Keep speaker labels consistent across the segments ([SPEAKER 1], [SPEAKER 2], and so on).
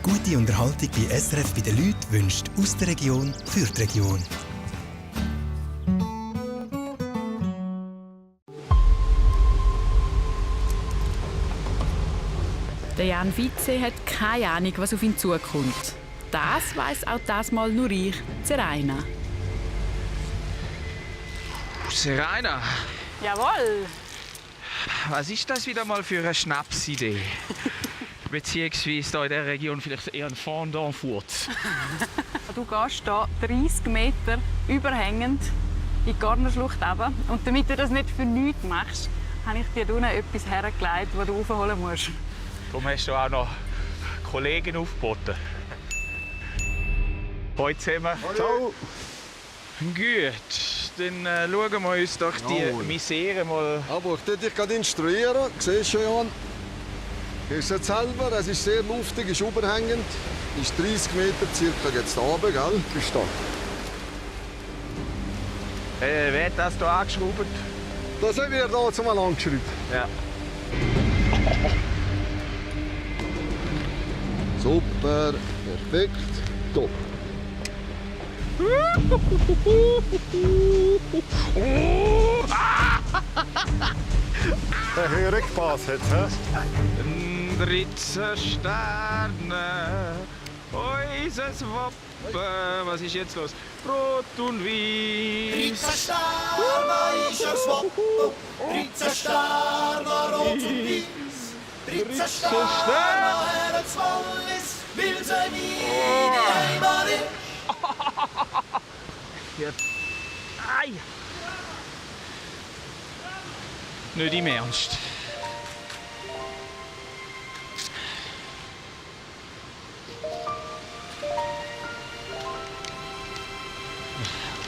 [SPEAKER 1] Gute Unterhaltung bei SRF bei den Leuten wünscht aus der Region für die Region.
[SPEAKER 2] Der Jan Vize hat keine Ahnung, was auf ihn zukommt. Das weiss auch das Mal nur ich, Seraina.
[SPEAKER 3] Seraina,
[SPEAKER 2] Jawohl!
[SPEAKER 3] was ist das wieder mal für eine Schnapsidee? Beziehungsweise hier in dieser Region vielleicht eher ein Fondant-Furz.
[SPEAKER 2] Du gehst hier 30 Meter überhängend in die Garnerschlucht runter. Und damit du das nicht für nichts machst, habe ich dir unten etwas hergelegt, das du aufholen musst.
[SPEAKER 3] Darum hast du auch noch Kollegen aufgeboten. Hallo zusammen.
[SPEAKER 4] Ciao.
[SPEAKER 3] Gut, dann schauen wir uns doch die Misere mal.
[SPEAKER 4] Aber ich dich gerade instruieren. Siehst du, Jan? Siehst du jetzt selber, es ist sehr luftig, ist überhängend. Ist 30 Meter circa jetzt runter, gell? Bist du da?
[SPEAKER 3] Wer hat das hier angeschraubt?
[SPEAKER 4] Das haben wir hier zumal angeschraubt.
[SPEAKER 3] Ja.
[SPEAKER 4] Super, perfekt, top.
[SPEAKER 5] Der höhere Spaß hat, hä?
[SPEAKER 3] 13 Sterne, unser Wappen. Was ist jetzt los? Rot und Weiß.
[SPEAKER 6] 13 Sterne ist das Wappen, 13 Sterne rot und weiß. 13 Sterne Herz Wallis, weil sie meine Heimat ist.
[SPEAKER 3] Ei! Nicht im Ernst.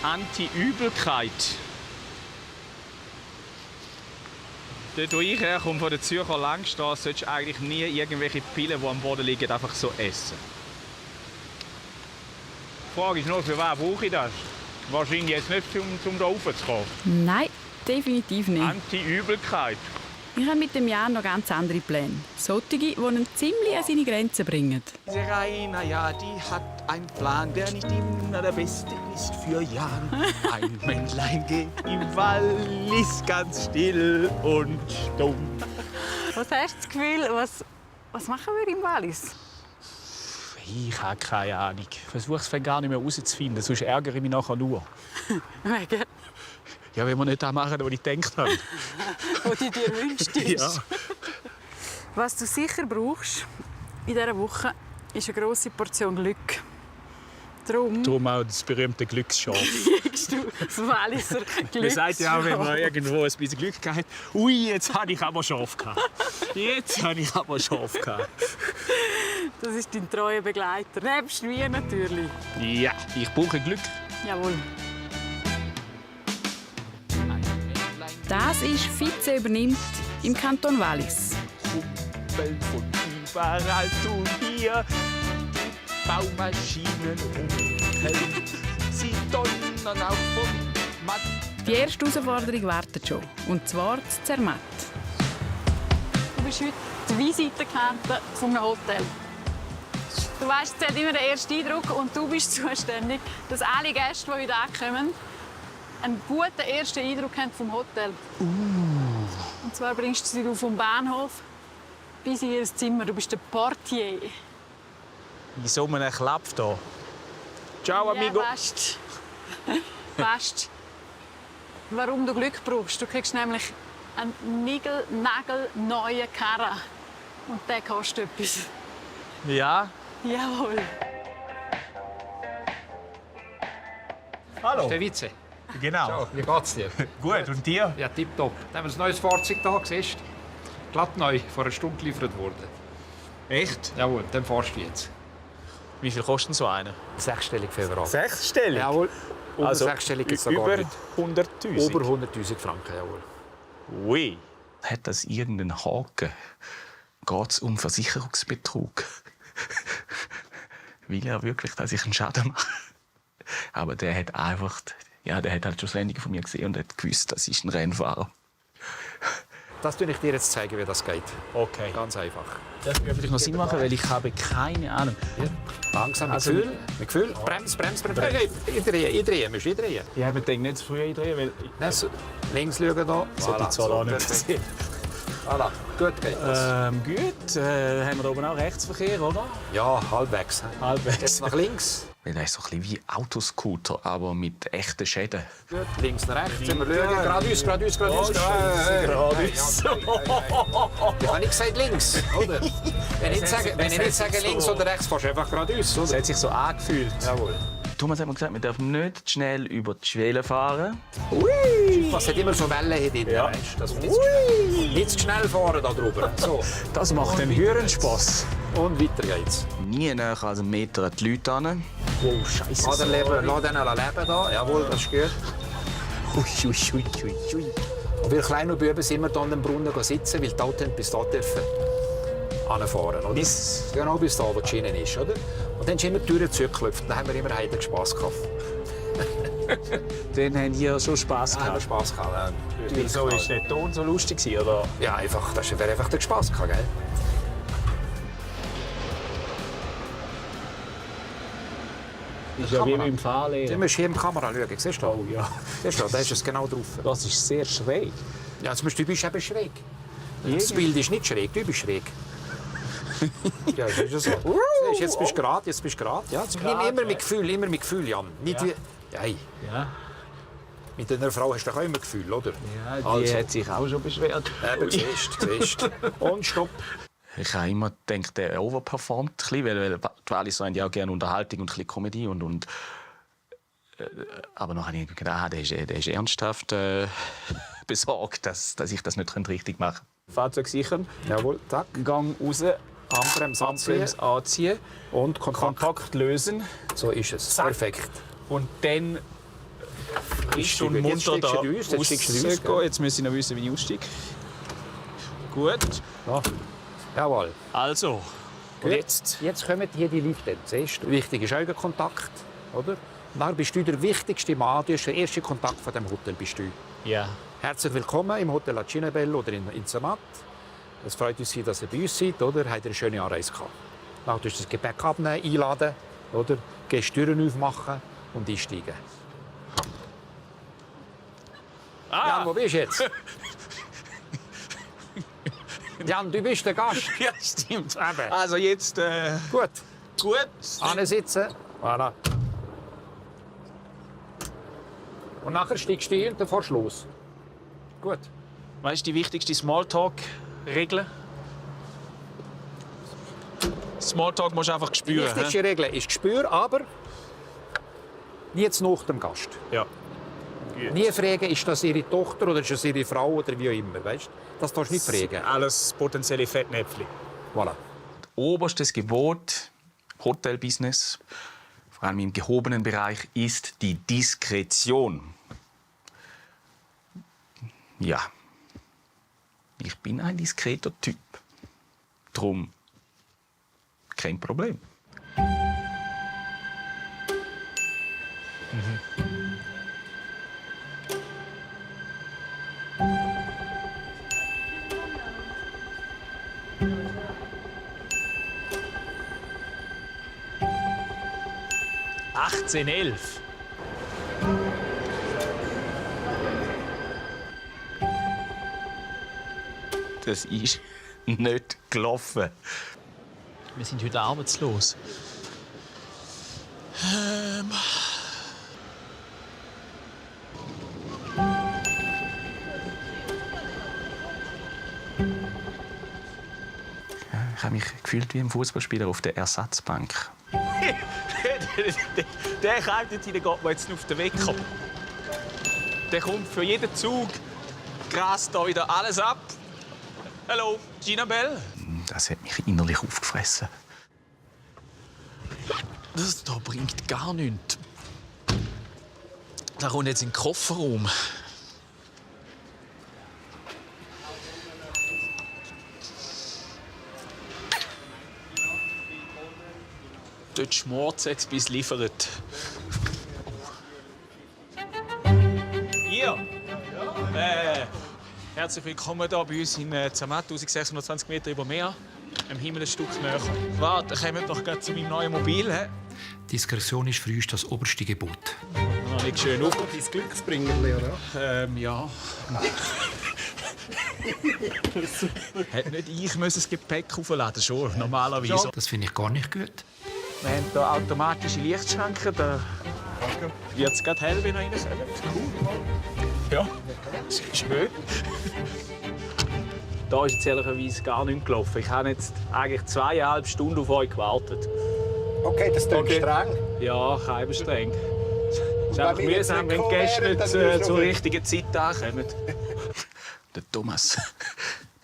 [SPEAKER 3] Anti-Übelkeit. Dort, wo ich herkomme, von der Zürcher Langstrasse, solltest du eigentlich nie irgendwelche Pillen, die am Boden liegen, einfach so essen. Die Frage ist nur, für wen brauche ich das? Wahrscheinlich jetzt nicht, um da raufzukommen.
[SPEAKER 2] Nein, definitiv nicht.
[SPEAKER 3] Anti-Übelkeit.
[SPEAKER 2] Ich habe mit dem Jan noch ganz andere Pläne. Solche, die ihn ziemlich an seine Grenzen bringen.
[SPEAKER 3] Seraina, ja, die hat einen Plan, der nicht immer der beste ist für Jan. Ein Männlein geht im Wallis ganz still und stumm.
[SPEAKER 2] Was hast du das Gefühl, was machen wir im Wallis?
[SPEAKER 3] Ich habe keine Ahnung. Ich versuche es gar nicht mehr herauszufinden, sonst ärgere ich mich nachher nur.
[SPEAKER 2] Wegen?
[SPEAKER 3] Ja, wenn wir nicht das machen, was ich gedacht habe.
[SPEAKER 2] Was du dir wünschst.
[SPEAKER 3] Ja.
[SPEAKER 2] Was du sicher brauchst in dieser Woche, ist eine grosse Portion Glück.
[SPEAKER 3] Darum auch das berühmte Glücksschaf.
[SPEAKER 2] Kriegst du das Walliser Glücksschaf.
[SPEAKER 3] Man sagt ja auch, wenn man irgendwo ein bisschen Glück hat, ui, jetzt habe ich aber Schaf gehabt. Jetzt habe ich aber Schaf gehabt.
[SPEAKER 2] Das ist dein treuer Begleiter. Nebst mir natürlich.
[SPEAKER 3] Ja, ich brauche Glück.
[SPEAKER 2] Jawohl. Das ist Vize übernimmt im Kanton Wallis.
[SPEAKER 3] Kumpel von überall tun hier Baumaschinen ruckeln. Sie donnern auch von Matt.
[SPEAKER 2] Die erste Herausforderung wartet schon. Und zwar das Zermatt. Du bist heute die Visitenkarte eines Hotels. Du weißt, es zählt immer der erste Eindruck und du bist zuständig, dass alle Gäste, die heute ankommen, einen guten ersten Eindruck haben vom Hotel. Und zwar bringst du sie vom Bahnhof bis in ihr Zimmer. Du bist der Portier.
[SPEAKER 3] In so einem Klapp hier. Ciao, amigo.
[SPEAKER 2] Ja, fast. Warum du Glück brauchst? Du kriegst nämlich einen nagelneuen Karren. Und der kostet etwas.
[SPEAKER 3] Ja?
[SPEAKER 2] Jawohl.
[SPEAKER 3] Hallo.
[SPEAKER 7] Der Vize.
[SPEAKER 3] Genau.
[SPEAKER 7] Ciao, wie geht's dir?
[SPEAKER 3] Gut, und dir?
[SPEAKER 7] Ja, tipptopp. Da haben wir ein neues Fahrzeug da, siehst du? Glatt neu, vor einer Stunde geliefert worden.
[SPEAKER 3] Echt?
[SPEAKER 7] Jawohl, dann fahrst du jetzt.
[SPEAKER 3] Wie viel kostet so einer?
[SPEAKER 7] Sechsstellig für Euro.
[SPEAKER 3] Sechsstellig?
[SPEAKER 7] Jawohl. Unter
[SPEAKER 3] Also
[SPEAKER 7] sechsstellig gibt es gar
[SPEAKER 3] über
[SPEAKER 7] nicht.
[SPEAKER 3] 100'000?
[SPEAKER 7] Über 100'000 Franken, jawohl.
[SPEAKER 3] Ui. Hat das irgendeinen Haken? Geht es um Versicherungsbetrug? Will er wirklich, dass ich einen Schaden mache? Aber der hat einfach... Ja, der hat halt schon Sendungen von mir gesehen und hat gewusst, das ist ein Rennfahrer.
[SPEAKER 7] Das tue ich dir jetzt zeigen, wie das geht.
[SPEAKER 3] Okay.
[SPEAKER 7] Ganz einfach.
[SPEAKER 5] Darf ich vielleicht noch Sinn machen, weil ich habe keine Ahnung.
[SPEAKER 7] Langsam, mit Gefühl. Bremse. Ich drehe, musst du drehen.
[SPEAKER 5] Ich habe den nicht zu früh eindrehen, weil
[SPEAKER 7] Links schauen hier.
[SPEAKER 5] das hätte ich zwar auch nicht gesehen.
[SPEAKER 7] Voilà, gut geht das.
[SPEAKER 5] Gut, haben wir da oben auch Rechtsverkehr, oder?
[SPEAKER 7] Ja, halbwegs.
[SPEAKER 5] Halbwegs.
[SPEAKER 7] Jetzt nach links.
[SPEAKER 8] Weil er ist so ein bisschen wie Autoscooter, aber mit echten Schäden.
[SPEAKER 7] Gut, links nach rechts. Sind wir schauen. Geradeaus.
[SPEAKER 5] Geradeaus.
[SPEAKER 7] Ich habe nicht gesagt links, oder? Wenn ich nicht sage links oder rechts, fährst du einfach geradeaus,
[SPEAKER 5] Das
[SPEAKER 7] oder?
[SPEAKER 5] hat sich so angefühlt.
[SPEAKER 7] Jawohl.
[SPEAKER 8] Thomas hat mir gesagt, wir dürfen nicht schnell über die Schwelle fahren.
[SPEAKER 7] Was hat immer so Wellen drin,
[SPEAKER 5] Ja.
[SPEAKER 7] weißt du? Das nicht zu schnell fahren da drüber. So.
[SPEAKER 5] Das macht einen höheren Spass.
[SPEAKER 7] Und weiter geht's.
[SPEAKER 8] Nie näher als einen Meter an die Leute hin.
[SPEAKER 5] Oh, Scheiße.
[SPEAKER 7] Lass den leben da. Jawohl, das ist gut.
[SPEAKER 5] Ui.
[SPEAKER 7] Und wir kleinen Buben sind wir dann am Brunnen sitzen, weil die Autos bis da dürfen anfahren, oder? Genau bis da, wo die Schiene ist, oder? Und dann sind immer die Türen zugeklopft. Dann haben wir immer heiden Spass gehabt.
[SPEAKER 5] Dann haben die schon Spass
[SPEAKER 7] Haben wir
[SPEAKER 5] gehabt.
[SPEAKER 7] Spass gehabt. Ja.
[SPEAKER 5] Wieso war der Ton so lustig, oder?
[SPEAKER 7] Ja, einfach, das wäre einfach der Spass gehabt, gell?
[SPEAKER 5] Das ist ja wie beim Fahrlehrer.
[SPEAKER 7] Du musst hier in die Kamera schauen, siehst du?
[SPEAKER 5] Oh ja.
[SPEAKER 7] Siehst du, da ist es genau drauf.
[SPEAKER 5] Das ist sehr schräg.
[SPEAKER 7] Ja, du bist eben schräg. Das Bild ist nicht schräg, du bist schräg. Ja, das ist ja so. Siehst, jetzt bist du gerade. Ja, immer mit Gefühl, Jan. Nicht wie... Hey,
[SPEAKER 5] Ja.
[SPEAKER 7] mit einer Frau hast du doch auch immer Gefühl, oder?
[SPEAKER 5] Ja, die
[SPEAKER 7] Also.
[SPEAKER 5] hat sich auch schon beschwert.
[SPEAKER 7] Eben, siehst du. Und stopp.
[SPEAKER 8] Ich habe immer gedacht, der overperformt ein bisschen, weil die Wallis haben ja auch gerne Unterhaltung und ein bisschen Comedy. Aber noch habe ich gedacht, der ist ernsthaft besorgt, dass ich das nicht richtig machen kann.
[SPEAKER 5] Fahrzeug sichern,
[SPEAKER 7] Jawohl, zack.
[SPEAKER 5] Gang raus,
[SPEAKER 7] Handbremse anziehen.
[SPEAKER 5] Handbremse anziehen,
[SPEAKER 7] Und Kontakt.
[SPEAKER 5] Kontakt lösen
[SPEAKER 7] So ist es.
[SPEAKER 5] Zack.
[SPEAKER 7] Perfekt.
[SPEAKER 5] und dann frisch und
[SPEAKER 7] Jetzt
[SPEAKER 5] munter
[SPEAKER 7] steigst
[SPEAKER 5] da
[SPEAKER 7] du aus, jetzt steigst du aus,
[SPEAKER 5] rausgehen.
[SPEAKER 7] gell?
[SPEAKER 5] Jetzt muss ich noch wissen, wie ich aussteige. Gut,
[SPEAKER 7] Ja. Jawohl.
[SPEAKER 5] also. Und
[SPEAKER 7] Gut.
[SPEAKER 5] jetzt?
[SPEAKER 7] Jetzt kommen hier die Lifte. Siehst du? Wichtig ist Augenkontakt, oder? Dann bist du der wichtigste Mann, du hast den ersten Kontakt von dem Hotel bist du.
[SPEAKER 5] Ja.
[SPEAKER 7] Herzlich willkommen im Hotel La Cinebelle oder in Zermatt. Es freut uns, dass ihr bei uns seid, oder? Habt ihr eine schöne Anreise gehabt. Dann tust du das Gepäck abnehmen, einladen, oder? Gehst die Türen aufmachen und einsteigen. Jan, wo bist du jetzt? Jan, du bist der Gast.
[SPEAKER 5] Ja, stimmt.
[SPEAKER 7] Eben.
[SPEAKER 5] Also jetzt,
[SPEAKER 7] Gut.
[SPEAKER 5] gut.
[SPEAKER 7] Ansitzen. Voilà. Und nachher steigst du ein und dann fährst du los. Gut.
[SPEAKER 5] Was ist die wichtigste Smalltalk-Regel? Smalltalk musst du einfach
[SPEAKER 7] Die
[SPEAKER 5] spüren.
[SPEAKER 7] wichtigste Regel ist Gespür, aber nie zu nach dem Gast.
[SPEAKER 5] Ja.
[SPEAKER 7] Nie fragen, ist das ihre Tochter oder ist das ihre Frau oder wie auch immer. Weißt? Das darfst du nicht fragen.
[SPEAKER 5] Alles potenzielle Fettnäpfchen.
[SPEAKER 7] Voilà.
[SPEAKER 8] Oberstes Gebot, Hotelbusiness, vor allem im gehobenen Bereich, ist die Diskretion. Ja, ich bin ein diskreter Typ. Drum kein Problem.
[SPEAKER 5] .1811.
[SPEAKER 8] Das ist nicht gelaufen.
[SPEAKER 5] Wir sind heute arbeitslos.
[SPEAKER 8] Ich habe mich gefühlt wie ein Fußballspieler auf der Ersatzbank.
[SPEAKER 5] Der kommt jetzt rein, geht mir jetzt auf den Wecker. Der kommt für jeden Zug, grast da wieder alles ab. Hallo, Gina Bell.
[SPEAKER 8] Das hat mich innerlich aufgefressen.
[SPEAKER 5] Das da bringt gar nichts. Da kommt jetzt in den Kofferraum. Dort schmort es jetzt, bis liefert. Hier! Herzlich willkommen hier bei uns in Zermatt, 1620 Meter über Meer. dem Himmel ein Stück näher. Warte, kommen wir doch gerade zu meinem neuen Mobil. He?
[SPEAKER 7] Diskretion ist für uns das oberste Gebot.
[SPEAKER 5] Noch nicht schön auf.
[SPEAKER 4] Dein Glücksbringerli, oder?
[SPEAKER 5] Ja. Hätte nicht ich müssen das Gepäck aufladen, schon, normalerweise.
[SPEAKER 7] Das finde ich gar nicht gut.
[SPEAKER 5] Wir haben hier automatische Lichtschranken. Da wird es gerade hell, wenn ihr reinkommt. Cool. Ja, das ist schön. Da ist jetzt ehrlicherweise gar nichts gelaufen. Ich habe jetzt eigentlich 2,5 Stunden auf euch gewartet.
[SPEAKER 4] Okay, das klingt streng.
[SPEAKER 5] Ja, kein streng. Es ist einfach mühsam, wenn die Gäste nicht zur richtigen Zeit ankommen.
[SPEAKER 8] Der Thomas.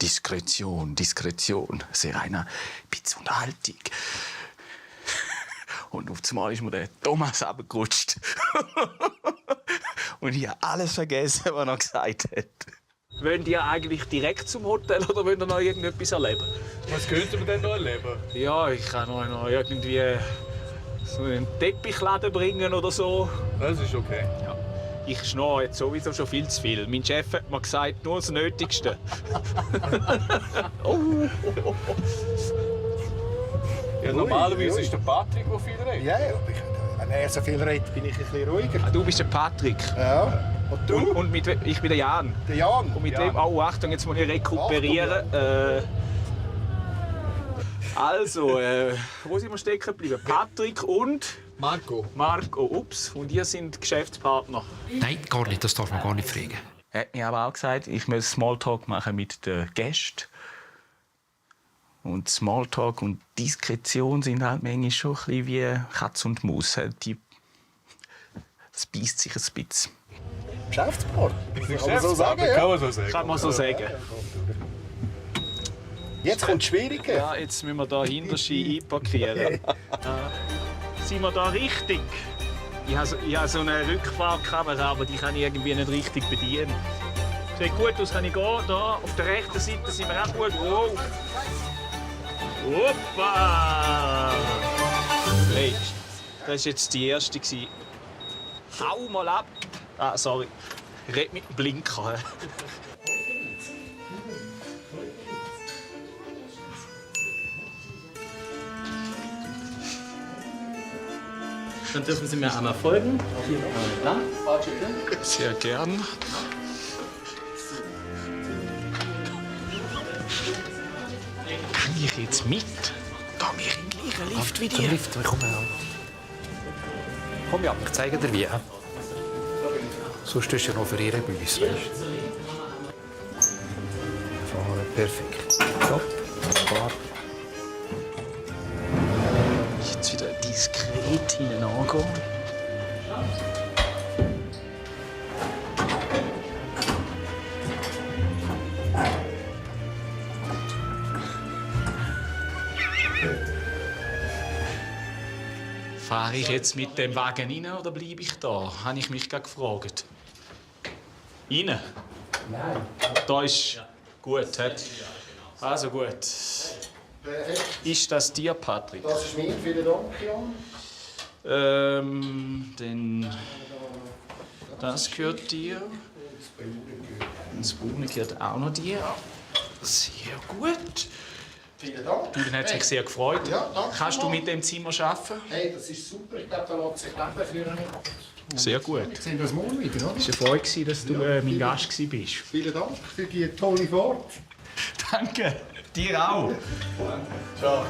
[SPEAKER 8] Diskretion, Diskretion. Sehr einer bisschen Unterhaltung. Und auf einmal ist mir der Thomas abgerutscht. Und ich habe alles vergessen, was er gesagt hat.
[SPEAKER 5] Wollt ihr eigentlich direkt zum Hotel oder wollt ihr noch irgendetwas erleben?
[SPEAKER 3] Was könnten wir denn noch erleben?
[SPEAKER 5] Ja, ich kann euch noch irgendwie so einen Teppichladen bringen oder so.
[SPEAKER 3] Das ist okay.
[SPEAKER 5] Ja. Ich schnarre jetzt sowieso schon viel zu viel. Mein Chef hat mir gesagt, nur das Nötigste.
[SPEAKER 3] Ja, normalerweise ist der Patrick, der viel redet.
[SPEAKER 4] Ja, wenn er so viel redet, bin ich ein bisschen ruhiger.
[SPEAKER 5] Ah, du bist der Patrick.
[SPEAKER 4] Ja. Und du?
[SPEAKER 5] Und ich bin der Jan.
[SPEAKER 4] Der Jan.
[SPEAKER 5] Und mit dem, oh Achtung, jetzt muss ich rekuperieren. Wo sind wir stecken geblieben? Patrick und
[SPEAKER 3] Marco.
[SPEAKER 5] Marco, ups. Und ihr sind Geschäftspartner.
[SPEAKER 7] Nein, gar nicht. Das darf man gar nicht fragen.
[SPEAKER 8] Er hat mir aber auch gesagt, ich muss Smalltalk machen mit den Gästen. Und Smalltalk und Diskretion sind halt manchmal schon ein bisschen wie Katz und Maus. Das beißt sich ein bisschen.
[SPEAKER 4] Geschäftspartner. Kann man so sagen, ja?
[SPEAKER 3] Kann man so sagen.
[SPEAKER 5] Kann man so sagen.
[SPEAKER 4] Jetzt kommt das Schwierige.
[SPEAKER 5] Ja, jetzt müssen wir hier hinter Ski einparkieren. Sind wir da richtig? Ich habe so eine Rückfahrkamera, aber die kann ich irgendwie nicht richtig bedienen. Sieht gut aus, kann ich gehen. Da auf der rechten Seite sind wir auch gut. Wow. Hoppa! Hey, das war jetzt die erste. Hau mal ab! Ah, sorry. Ich rede mit dem Blinker.
[SPEAKER 9] Dann dürfen Sie mir einmal folgen.
[SPEAKER 5] Sehr gern. Kann ich jetzt mit? Da wir im gleichen Lift wie
[SPEAKER 7] Zum
[SPEAKER 5] dir.
[SPEAKER 7] Lift, komm her. Komm ja, ich zeige dir wie. Sonst ist ja noch für ihre bei uns. Fahren, perfekt. Stopp. Fahr.
[SPEAKER 5] Jetzt wieder diskret hinten angehen. Fahre ich jetzt mit dem Wagen rein oder bleibe ich da? Habe ich mich gerade gefragt. Rein? Nein. Da ist gut. Also gut. Ist das dir, Patrick?
[SPEAKER 4] Das ist mir, vielen Dank, Jan.
[SPEAKER 5] Dann das gehört dir. Das Braune gehört auch noch dir. Sehr gut.
[SPEAKER 4] Vielen Dank.
[SPEAKER 5] Du, dann hat sich sehr gefreut.
[SPEAKER 4] Ja, danke.
[SPEAKER 5] Kannst du mit dem Zimmer arbeiten?
[SPEAKER 4] Hey, das ist super. Ich glaube, da lässt sich Leben führen.
[SPEAKER 5] Sehr gut.
[SPEAKER 4] Sehen wir uns morgen wieder, oder?
[SPEAKER 5] Es war eine Freude, dass du mein Gast warst.
[SPEAKER 4] Vielen Dank für die tolle Fahrt.
[SPEAKER 5] Danke. Dir auch. Ciao.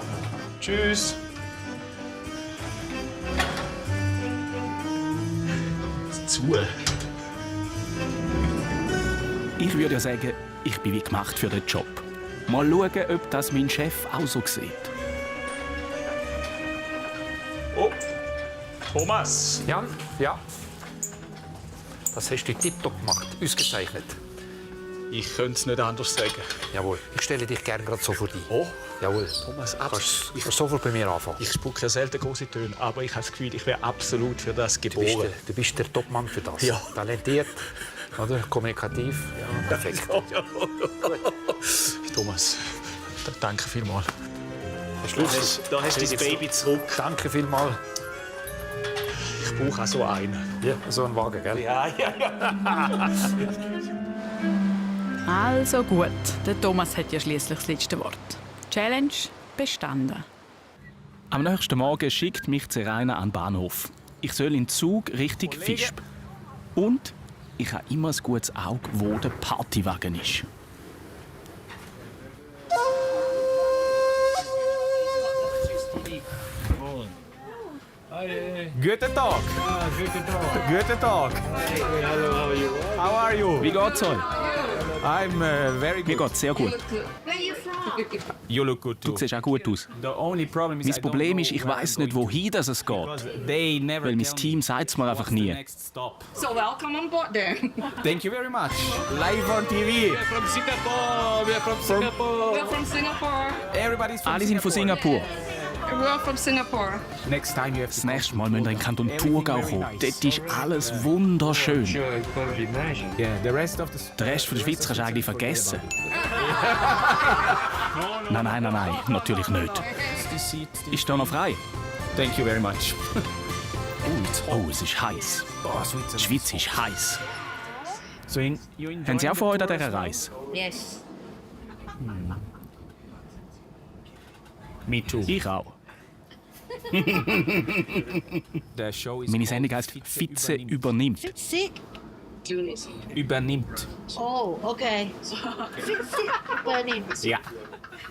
[SPEAKER 5] Tschüss. Zu.
[SPEAKER 10] Ich würde ja sagen, ich bin wie gemacht für den Job. Mal schauen, ob das mein Chef auch so sieht.
[SPEAKER 5] Oh, Thomas.
[SPEAKER 7] Jan, ja. Das hast du tipptopp gemacht. Ausgezeichnet.
[SPEAKER 5] Ich könnte es nicht anders sagen.
[SPEAKER 7] Jawohl. Ich stelle dich gerne gerade so vor dich.
[SPEAKER 5] Oh,
[SPEAKER 7] Jawohl.
[SPEAKER 5] Thomas,
[SPEAKER 7] Kannst sofort bei mir anfangen.
[SPEAKER 5] Ich spucke ja selten große Töne, aber ich habe das Gefühl, ich wäre absolut für das geboren.
[SPEAKER 7] Du bist der Topmann für das.
[SPEAKER 5] Ja.
[SPEAKER 7] Talentiert, oder? Kommunikativ. Ja, perfekt.
[SPEAKER 5] Thomas, danke vielmals.
[SPEAKER 7] Schluss.
[SPEAKER 5] Da hast du dein Baby zurück.
[SPEAKER 7] Danke vielmals.
[SPEAKER 5] Ich brauche auch so einen.
[SPEAKER 7] Ja, so ein Wagen, gell?
[SPEAKER 5] Ja.
[SPEAKER 2] Also gut, der Thomas hat ja schließlich das letzte Wort. Challenge bestanden.
[SPEAKER 10] Am nächsten Morgen schickt mich Seraina an den Bahnhof. Ich soll in den Zug Richtung Visp. Und ich habe immer ein gutes Auge, wo der Partywagen ist.
[SPEAKER 5] Guten Tag. Guten Tag.
[SPEAKER 9] Hello, how are you?
[SPEAKER 5] How are you?
[SPEAKER 10] Wie geht's euch?
[SPEAKER 5] I'm very
[SPEAKER 10] Mir geht's sehr gut.
[SPEAKER 5] You look good
[SPEAKER 10] Du
[SPEAKER 5] too.
[SPEAKER 10] siehst auch gut aus.
[SPEAKER 5] The only problem is
[SPEAKER 10] Mein Problem ist, ich weiss nicht, wohin es geht.
[SPEAKER 5] They never
[SPEAKER 10] Weil mein
[SPEAKER 5] tell
[SPEAKER 10] Team
[SPEAKER 5] me
[SPEAKER 10] sagt es mir einfach
[SPEAKER 5] what's the
[SPEAKER 10] nie.
[SPEAKER 5] next stop.
[SPEAKER 11] So welcome on board then.
[SPEAKER 5] Thank you very much. Live on TV.
[SPEAKER 9] From Singapore. We are from Singapore.
[SPEAKER 11] We're from Singapore.
[SPEAKER 5] Everybody's from
[SPEAKER 10] Alle sind von Singapur.
[SPEAKER 11] We're from Singapore.
[SPEAKER 5] Next time you have
[SPEAKER 10] Das nächste Mal müssen wir in den Kanton Thurgau kommen. Dort ist alles wunderschön.
[SPEAKER 5] Yeah, the rest of the
[SPEAKER 10] Den Rest von der Schweiz kannst du eigentlich vergessen. Nein, natürlich nicht. Ist da noch frei?
[SPEAKER 5] Thank you very much.
[SPEAKER 10] Oh, es ist heiß. Die Schweiz ist heiß.
[SPEAKER 5] So
[SPEAKER 10] Haben Sie auch Freude an dieser Reise?
[SPEAKER 11] Yes.
[SPEAKER 5] Me too.
[SPEAKER 10] Ich auch.
[SPEAKER 5] The show is
[SPEAKER 10] Meine Sendung heisst «Fitze übernimmt».
[SPEAKER 11] Sick.
[SPEAKER 5] übernimmt.
[SPEAKER 11] Oh, okay. Yupanim.
[SPEAKER 5] Ja,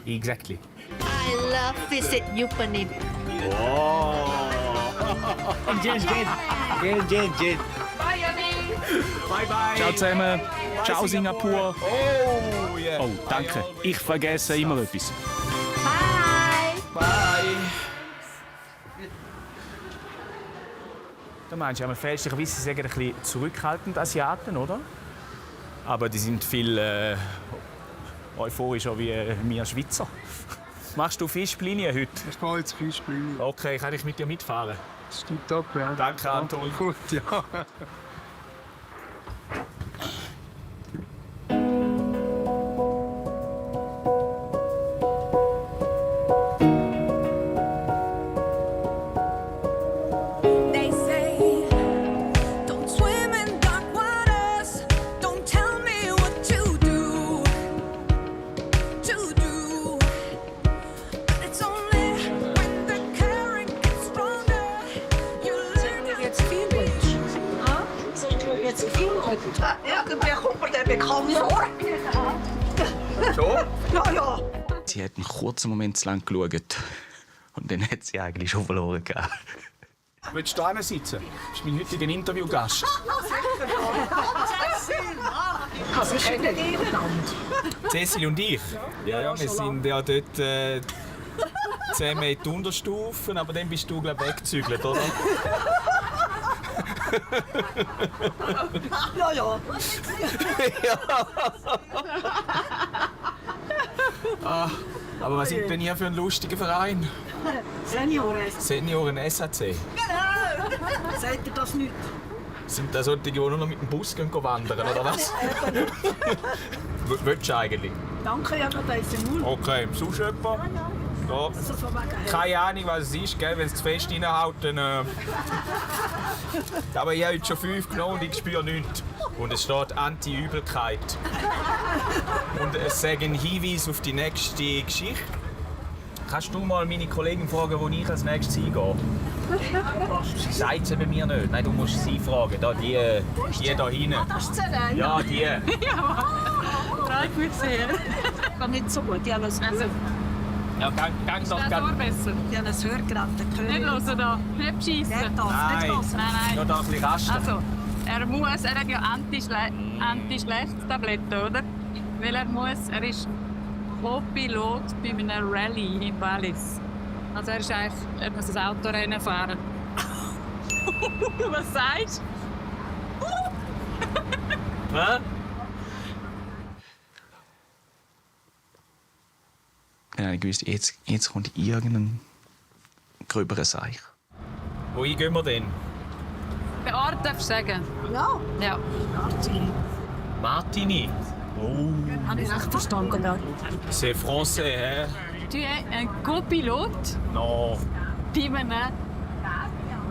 [SPEAKER 5] exactly.
[SPEAKER 11] I love visit Yupanim.
[SPEAKER 5] Jen. Bye bye.
[SPEAKER 10] Ciao zusammen. Ciao Singapur.
[SPEAKER 5] Oh, yeah.
[SPEAKER 10] Oh, danke. Ich vergesse immer etwas.
[SPEAKER 5] Bye. Da meinst du, ja, fälschlicherweise sie sagen ein bisschen zurückhaltend Asiaten, oder? Aber die sind viel euphorischer wie wir Schweizer. Machst du Fischlinie heute?
[SPEAKER 4] Ich fahre jetzt Fischlinie.
[SPEAKER 5] Okay, kann ich mit dir mitfahren?
[SPEAKER 4] Stimmt ab, ja.
[SPEAKER 5] Danke, Anton.
[SPEAKER 4] Gut, ja.
[SPEAKER 12] They say, don't swim in dark waters. Don't tell me what to do. But it's only when the current gets stronger you learn how to be.
[SPEAKER 11] Jetzt viel heute. Irgendwer kommt mir der bekannt vor.
[SPEAKER 5] So?
[SPEAKER 11] Ja.
[SPEAKER 8] Sie hat einen kurzen Moment zu lang geschaut. Und dann hat sie eigentlich schon verloren gehabt.
[SPEAKER 5] Willst du da sitzen? Du bist mein heutiger Interviewgast. Cecil und ich? Ja, wir sind ja dort 10 Meter Unterstufen, aber dann bist du, glaube ich, weggezügelt, oder?
[SPEAKER 11] Ja.
[SPEAKER 5] Aber was sind denn hier für ein lustiger Verein? Senioren SAC.
[SPEAKER 11] Genau. Seid ihr das nicht?
[SPEAKER 5] Sind das solche, die nur noch mit dem Bus gehen wandern, oder was? Willst du eigentlich?
[SPEAKER 11] Danke, ja, da ist ein Null.
[SPEAKER 5] Okay, sonst jemand? Ja. Keine Ahnung, was es ist, gell? Wenn es zu fest reinhaut, dann... Aber ich habe heute schon 5 genommen und ich spüre nichts. Und es steht Anti-Übelkeit. Und es sagt einen Hinweis auf die nächste Geschichte. Kannst du mal meine Kollegin fragen, wo ich als nächstes hingehe? Sie sagt es bei mir nicht. Nein, du musst sie fragen. Da, die da hinten.
[SPEAKER 11] Das ist Zelena.
[SPEAKER 5] Ja, die.
[SPEAKER 2] Drei gut sehen.
[SPEAKER 11] War nicht so gut. Die haben ein
[SPEAKER 5] Ja, gang doch.
[SPEAKER 2] Das ist besser.
[SPEAKER 11] Hörgerät.
[SPEAKER 2] Nicht hören da. Nicht beschissen.
[SPEAKER 5] Nein,
[SPEAKER 2] Nein.
[SPEAKER 5] da ein bisschen rasten.
[SPEAKER 2] Also, er hat ja Anti-Schlecht-Tabletten, oder? Weil er ist Co-Pilot bei einer Rallye in Wallis. Also er muss ein Autorennen fahren. Was sagst du?
[SPEAKER 5] Hä?
[SPEAKER 8] Ich wusste, jetzt kommt irgendein gröberer Seich.
[SPEAKER 5] Wohin gehen wir denn?
[SPEAKER 2] Den Ort darfst du sagen. Ja.
[SPEAKER 5] Martini.
[SPEAKER 11] Habe ich recht verstanden.
[SPEAKER 5] C'est français, hein?
[SPEAKER 2] Tu es un copilote
[SPEAKER 5] Non,
[SPEAKER 2] bei einer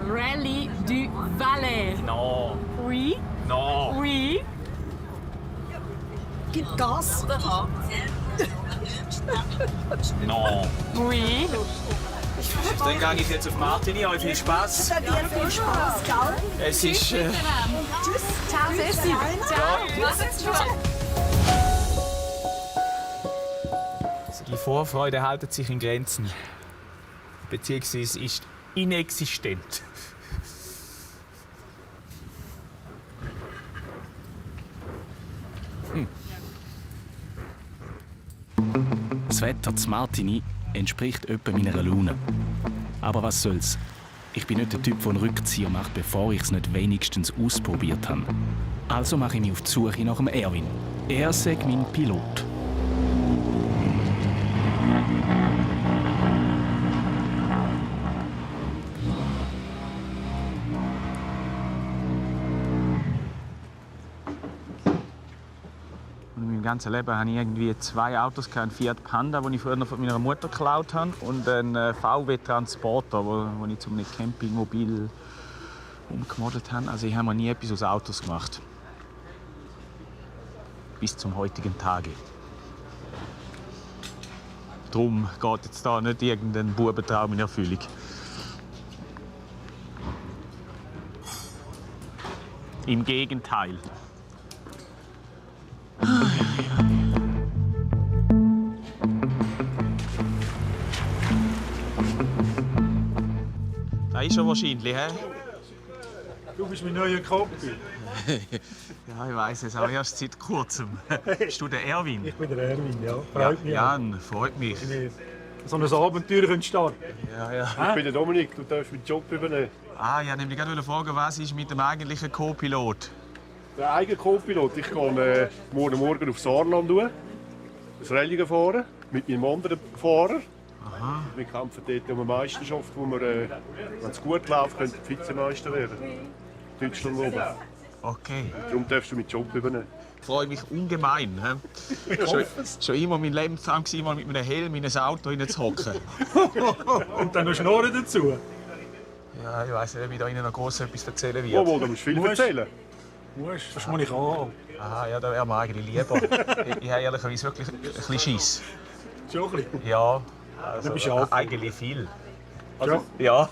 [SPEAKER 2] Rallye du Valais.
[SPEAKER 5] non,
[SPEAKER 2] Oui,
[SPEAKER 5] non.
[SPEAKER 2] oui.
[SPEAKER 11] Gib Gas.
[SPEAKER 10] No.
[SPEAKER 2] Oui.
[SPEAKER 10] Dann gehe ich jetzt auf Martini. Euch viel Spaß.
[SPEAKER 11] Viel Spaß, gell?
[SPEAKER 10] Es ist...
[SPEAKER 11] Tschüss. Ciao, Sessi. Ciao.
[SPEAKER 5] Die Vorfreude hält sich in Grenzen. Beziehungsweise ist inexistent.
[SPEAKER 10] Das Wetter zu Martini entspricht etwa meiner Laune. Aber was soll's? Ich bin nicht der Typ, der einen Rückzieher macht, bevor ich es nicht wenigstens ausprobiert habe. Also mache ich mich auf die Suche nach dem Erwin. Er sei mein Pilot.
[SPEAKER 5] In meinem ganzen Leben hatte ich irgendwie 2 Autos, einen Fiat Panda, den ich früher von meiner Mutter geklaut habe, und einen VW Transporter, den ich zu einem Campingmobil umgemodelt habe. Also ich habe mir nie etwas aus Autos gemacht. Bis zum heutigen Tage. Darum geht jetzt da nicht irgendein Bubentraum in Erfüllung. Im Gegenteil. Das ist schon wahrscheinlich, hä?
[SPEAKER 13] Du bist mein neuer Kumpel.
[SPEAKER 5] Ja, ich weiss es, aber erst seit kurzem. Bist du der Erwin?
[SPEAKER 13] Ich bin der Erwin, ja. Freut mich.
[SPEAKER 5] Jan, freut mich.
[SPEAKER 13] So ein Abenteuer starten.
[SPEAKER 5] Ja.
[SPEAKER 13] Ich bin der Dominik, du darfst meinen Job übernehmen.
[SPEAKER 5] Ah, ich wollte nämlich gerade fragen, was ist mit dem eigentlichen Co-Pilot?
[SPEAKER 13] Der eigene Co-Pilot. Ich gehe morgen auf Saarland das Rallye fahren mit meinem anderen Fahrer.
[SPEAKER 5] Aha.
[SPEAKER 13] Wir kämpfen dort um eine Meisterschaft, wo wir, wenn es gut läuft, können Vizemeister werden. Deutschland oben.
[SPEAKER 5] Okay.
[SPEAKER 13] Darum darfst du meinen Job übernehmen.
[SPEAKER 5] Ich freue mich ungemein. Schon immer mein Lebenstraum war, mal mit einem Helm in ein Auto hineinzuhocken.
[SPEAKER 13] Und dann noch Schnorren dazu.
[SPEAKER 5] Ja, ich weiss nicht, ob ich da Ihnen noch gross etwas erzählen werde.
[SPEAKER 13] Oh, da musst du viel erzählen. Das muss ich an.
[SPEAKER 5] Ah, ja, da wäre mir eigentlich lieber. Ich habe ehrlicherweise wirklich ein bisschen Schiss.
[SPEAKER 13] Schon ein bisschen?
[SPEAKER 5] Ja,
[SPEAKER 13] Du bist
[SPEAKER 5] also,
[SPEAKER 13] ja
[SPEAKER 5] eigentlich viel.
[SPEAKER 13] Also,
[SPEAKER 5] Ja.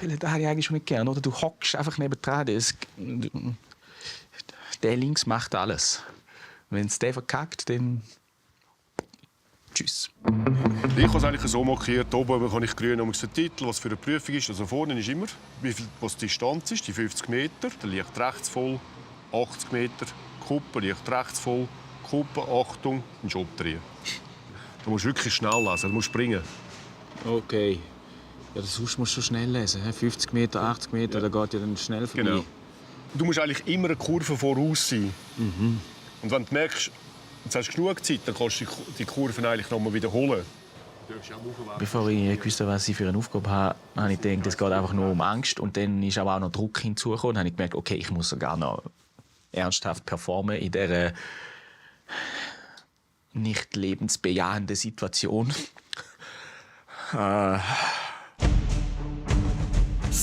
[SPEAKER 5] Das hätte ich eigentlich schon nicht gern, oder? Du hockst einfach nebendran. Der links macht alles. Wenn es der verkackt, dann... Tschüss.
[SPEAKER 14] Ich habe es eigentlich so markiert. Oben habe ich grün den Titel, was für eine Prüfung ist. Also vorne ist immer, was die Distanz ist, die 50 Meter. Der Licht rechts voll, 80 Meter. Kuppe, Licht rechts voll. Kuppe, Achtung, einen Job drehen. Du musst wirklich schnell lesen, du musst springen.
[SPEAKER 5] Okay. Ja, sonst musst du schnell lesen. 50 Meter, 80 Meter, da geht ja dann schnell vorbei.
[SPEAKER 14] Genau. Du musst eigentlich immer eine Kurve voraus sein. Und wenn du merkst, jetzt hast du genug Zeit, dann kannst du die Kurven eigentlich noch mal wiederholen.
[SPEAKER 8] Bevor ich gewusst habe, was ich für eine Aufgabe habe, habe ich gedacht, es geht einfach nur um Angst. Und dann ist aber auch noch Druck hinzugekommen. Dann habe ich gemerkt, okay, ich muss sogar noch ernsthaft performen in dieser nicht lebensbejahenden Situation.
[SPEAKER 10] Das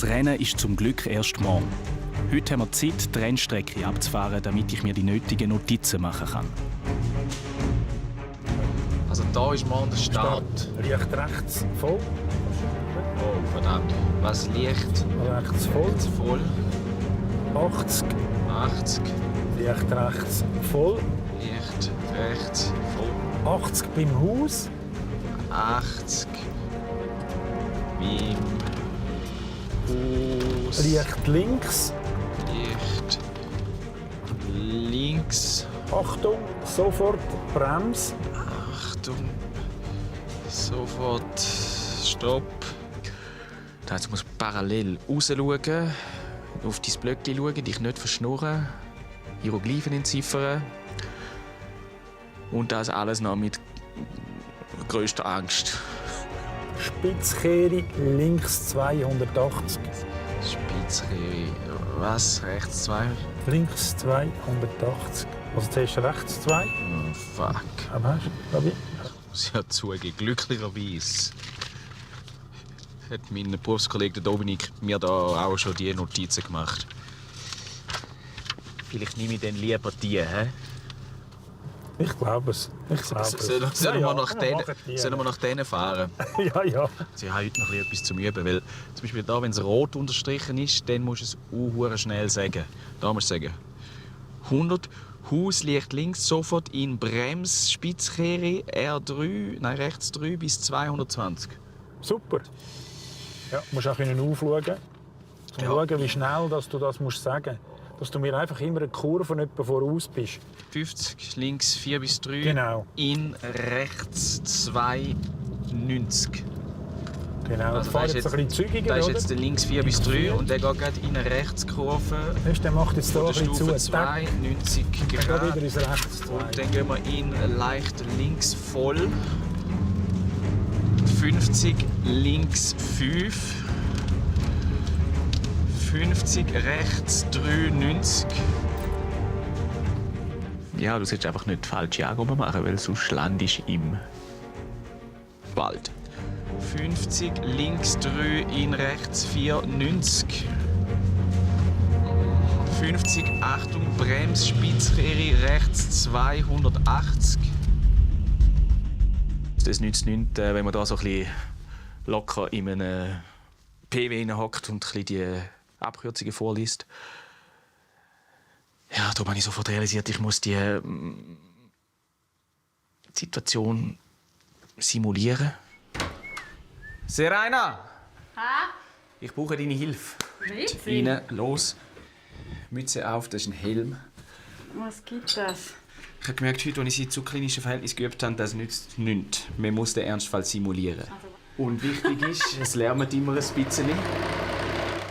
[SPEAKER 10] Rennen ist zum Glück erst morgen. Heute haben wir Zeit, die Rennstrecke abzufahren, damit ich mir die nötigen Notizen machen kann.
[SPEAKER 5] Also da ist morgen der Start.
[SPEAKER 13] Licht rechts voll.
[SPEAKER 5] Oh, verdammt. Was Licht?
[SPEAKER 13] Rechts voll.
[SPEAKER 5] Voll.
[SPEAKER 13] 80.
[SPEAKER 5] 80.
[SPEAKER 13] Licht rechts voll.
[SPEAKER 5] Licht rechts voll.
[SPEAKER 13] 80 beim Haus.
[SPEAKER 5] 80 beim Haus.
[SPEAKER 13] Licht links.
[SPEAKER 5] Licht links.
[SPEAKER 13] Achtung, sofort Brems.
[SPEAKER 5] Achtung. Sofort Stopp.
[SPEAKER 8] Du musst parallel raus schauen, auf dein Blöckchen schauen, dich nicht verschnurren, Hieroglyphen entziffern. Und das alles noch mit grösster Angst.
[SPEAKER 13] Spitzkehre links 280.
[SPEAKER 5] Spitzkehre. Was? Rechts 2?
[SPEAKER 13] Links 280. Also zuerst rechts 2.
[SPEAKER 5] Oh, fuck.
[SPEAKER 13] Aber hast du, glaube ich.
[SPEAKER 5] Muss ja zugeben, glücklicherweise hat mein Berufskollege Dominik mir da auch schon die Notizen gemacht. Vielleicht nehme ich dann lieber die, hä?
[SPEAKER 7] Ich glaube es.
[SPEAKER 8] Sollen wir nach denen fahren?
[SPEAKER 7] Ja.
[SPEAKER 8] Sie haben heute noch etwas zum Üben. Weil, zum Beispiel da, wenn es rot unterstrichen ist, dann musst du es schnell sagen. Da musst du sagen: 100, Hauslicht links, sofort in Brems, Spitzkehre, rechts 3 bis 220.
[SPEAKER 7] Super. Ja, du musst auch aufschauen, schauen, wie schnell dass du das musst sagen. Dass du mir einfach immer eine Kurve etwa voraus bist.
[SPEAKER 8] 50, links 4 bis 3.
[SPEAKER 7] Genau.
[SPEAKER 8] In rechts 290.
[SPEAKER 7] Genau, das fährt jetzt ein bisschen zügiger,
[SPEAKER 8] Da ist
[SPEAKER 7] oder?
[SPEAKER 8] jetzt der links 4 bis 3 und der geht gerade in eine Rechtskurve.
[SPEAKER 7] Der macht jetzt hier ein bisschen zu.
[SPEAKER 8] 2, 90
[SPEAKER 7] Dann geht
[SPEAKER 8] Grad.
[SPEAKER 7] wieder ins Rechts.
[SPEAKER 8] Und dann gehen wir in leicht links voll. 50, links 5. 50, rechts 93. Ja, du solltest einfach nicht die falsche Angabe machen, weil sonst landest du im Wald. 50, links 3, in rechts 4, 90. 50, Achtung, Brems, Spitzkehre, rechts 280. Das nützt nichts, wenn man da so ein bisschen locker in einem PW hockt und ein bisschen die Abkürzungen vorliest. Ja, da habe ich sofort realisiert, ich muss die Situation simulieren. Serena!
[SPEAKER 2] Ha?
[SPEAKER 8] Ich brauche deine Hilfe.
[SPEAKER 2] Wie?
[SPEAKER 8] Rein, los. Mütze auf, das ist ein Helm.
[SPEAKER 2] Was gibt das?
[SPEAKER 8] Ich habe gemerkt, heute, als ich sie zu klinischen Verhältnissen geübt habe, das nützt nichts. Man muss den Ernstfall simulieren. Und wichtig ist, es lärmt immer ein bisschen.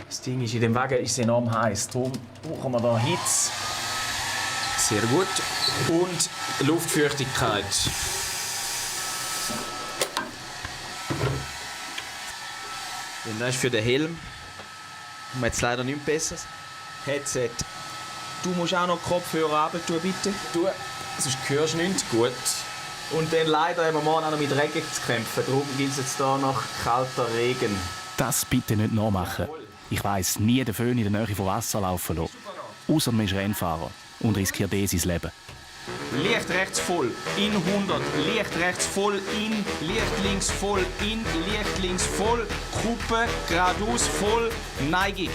[SPEAKER 8] Das Ding ist, in dem Wagen ist es enorm heiß. Darum brauchen wir da Hitze. Sehr gut. Und Luftfeuchtigkeit. Und das ist für den Helm. Und jetzt leider nichts Besseres. Headset. Du musst auch noch Kopfhörer runter tun, bitte. Du, sonst hörst du nichts gut. Und dann leider haben wir morgen auch noch mit Regen zu kämpfen. Darum gibt es jetzt hier noch kalter Regen.
[SPEAKER 10] Das bitte nicht nachmachen. Ich weiss, nie den Föhn in der Nähe von Wasser laufen lassen. Ausser man ist Rennfahrer und riskiert sein Leben.
[SPEAKER 8] Licht rechts voll, in 100. Licht rechts voll, in. Licht links voll, in. Licht links voll. Kuppe, geradeaus voll, Neige.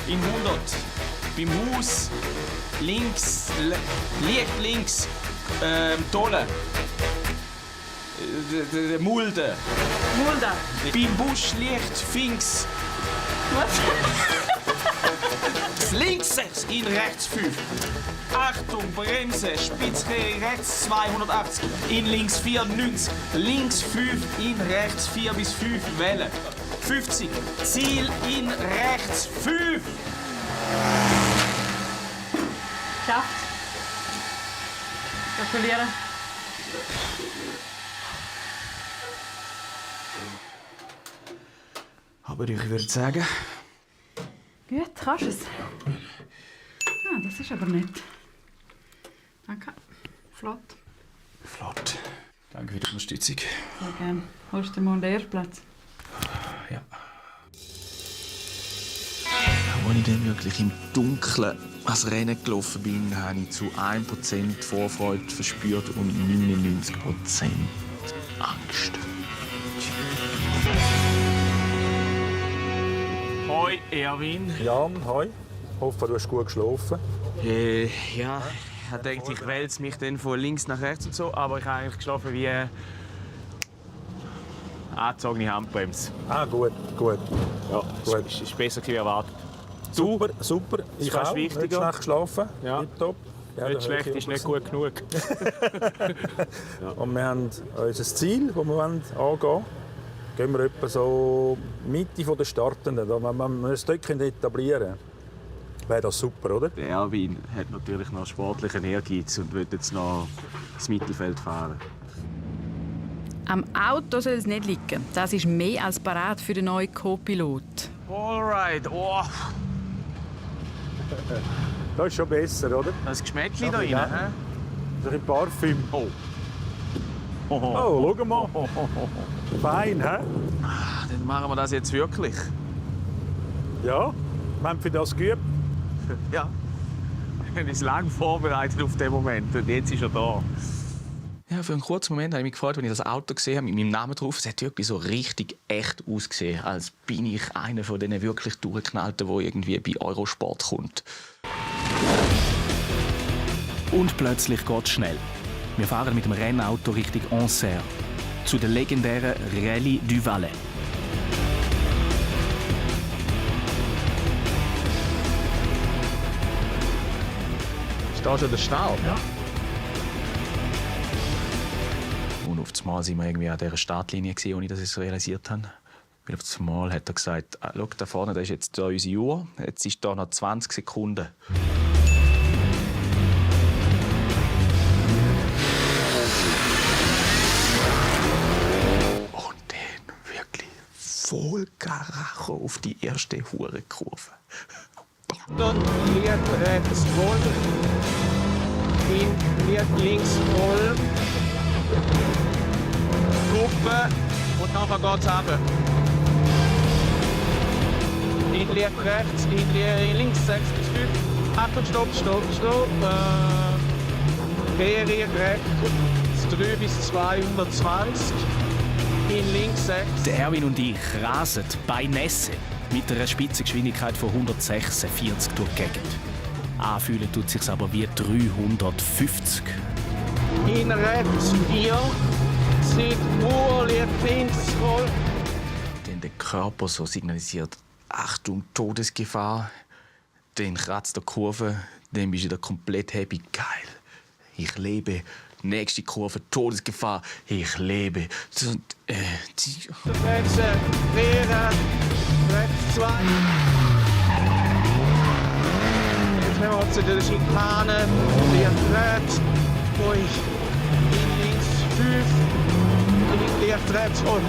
[SPEAKER 8] In 100. Beim Haus, links, Licht links, Tolle. Mulde.
[SPEAKER 2] Mulde.
[SPEAKER 8] Beim Busch, Licht, Finks. Links 6, in rechts 5. Achtung, Bremse, Spitzkehre rechts 280, in links 4, 90, links 5, in rechts 4 bis 5, Welle. 50, Ziel in rechts 5.
[SPEAKER 2] Schafft. Gratuliere.
[SPEAKER 8] Aber ich würde sagen...
[SPEAKER 2] Gut, kannst du es. Ah, das ist aber nett. Danke. Flott.
[SPEAKER 8] Flott. Danke für die Unterstützung.
[SPEAKER 2] Sehr gerne. Holst du dir mal den Erstplatz?
[SPEAKER 8] Ja. Als ich dann wirklich im Dunkeln ans Rennen gelaufen bin, habe ich zu 1% Vorfreude verspürt und 99% Angst.
[SPEAKER 5] Hoi, Erwin.
[SPEAKER 7] Jan, hoi. Hoffe, du hast gut geschlafen.
[SPEAKER 8] Ja, ich dachte, ich wälze mich dann von links nach rechts und so, aber ich habe eigentlich geschlafen wie angezogene Handbremse.
[SPEAKER 7] Ah, gut.
[SPEAKER 8] Ja, gut. Ist besser wie erwartet. Du?
[SPEAKER 7] Super. Ich
[SPEAKER 8] fast
[SPEAKER 7] auch. Nicht
[SPEAKER 8] wichtiger.
[SPEAKER 7] schlecht geschlafen.
[SPEAKER 8] Ja.
[SPEAKER 7] Tipptopp. Ja,
[SPEAKER 8] Nicht schlecht ist nicht gut genug.
[SPEAKER 7] Ja. Und wir haben unser Ziel, das wir angehen wollen. Gehen wir etwa so Mitte der Startenden. Wenn wir ein Stückchen etablieren, wäre das super, oder?
[SPEAKER 8] Der Erwin hat natürlich noch sportlichen Ehrgeiz und will jetzt noch das Mittelfeld fahren.
[SPEAKER 2] Am Auto soll es nicht liegen. Das ist mehr als parat für den neuen Co-Pilot.
[SPEAKER 8] Alright, oh.
[SPEAKER 7] Das ist schon besser, oder?
[SPEAKER 8] Das Geschmäckchen da rein,
[SPEAKER 7] ja.
[SPEAKER 8] hä?
[SPEAKER 7] Das ist ein Parfüm.
[SPEAKER 8] Oh.
[SPEAKER 7] Oh, schau mal. Fein, hä?
[SPEAKER 8] Dann machen wir das jetzt wirklich.
[SPEAKER 7] Ja, wir haben für das geübt.
[SPEAKER 8] Ja. Wir haben uns lange vorbereitet auf den Moment und jetzt ist er da. Ja, für einen kurzen Moment habe ich mich gefreut, als ich das Auto gesehen habe mit meinem Namen drauf. Es hat wirklich so richtig echt ausgesehen, als bin ich einer von denen wirklich durchgeknallten, der irgendwie bei Eurosport kommt.
[SPEAKER 10] Und plötzlich geht es schnell. Wir fahren mit dem Rennauto Richtung Auxerre, zu der legendären Rallye du Valais.
[SPEAKER 8] Ist da schon der Stau? Ja. Und auf einmal waren wir irgendwie an dieser Startlinie, ohne dass ich es realisiert habe. Weil auf einmal hat er gesagt, schau, da vorne, das ist jetzt da unsere Uhr, jetzt ist da noch 20 Sekunden. Und dann wirklich voll Karacho auf die erste Hurenkurve.
[SPEAKER 5] Dort liegt rechts voll, liegt links voll, Gruppe und nachher geht's runter. Ich liegt rechts, ich liegt links 6 bis 5. Achtung, stopp. Serie rechts 3 bis 220. In links 6.
[SPEAKER 10] Der Erwin und ich rasen bei Nässe mit einer Spitzengeschwindigkeit von 146 durch die Gegend. Anfühlen tut sich aber wie 350.
[SPEAKER 5] In rechts 4. Sieht Uhr liegt links voll.
[SPEAKER 8] Dann der Körper so signalisiert, Achtung, Todesgefahr. Dann kratzt der Kurve, dann bist du wieder komplett happy. Geil, ich lebe. Nächste Kurve, Todesgefahr, ich lebe.
[SPEAKER 5] Rechts, Lehrer, rechts 2. Jetzt haben wir zu der Schikane, liegt rechts, durch, in links 5, liegt rechts und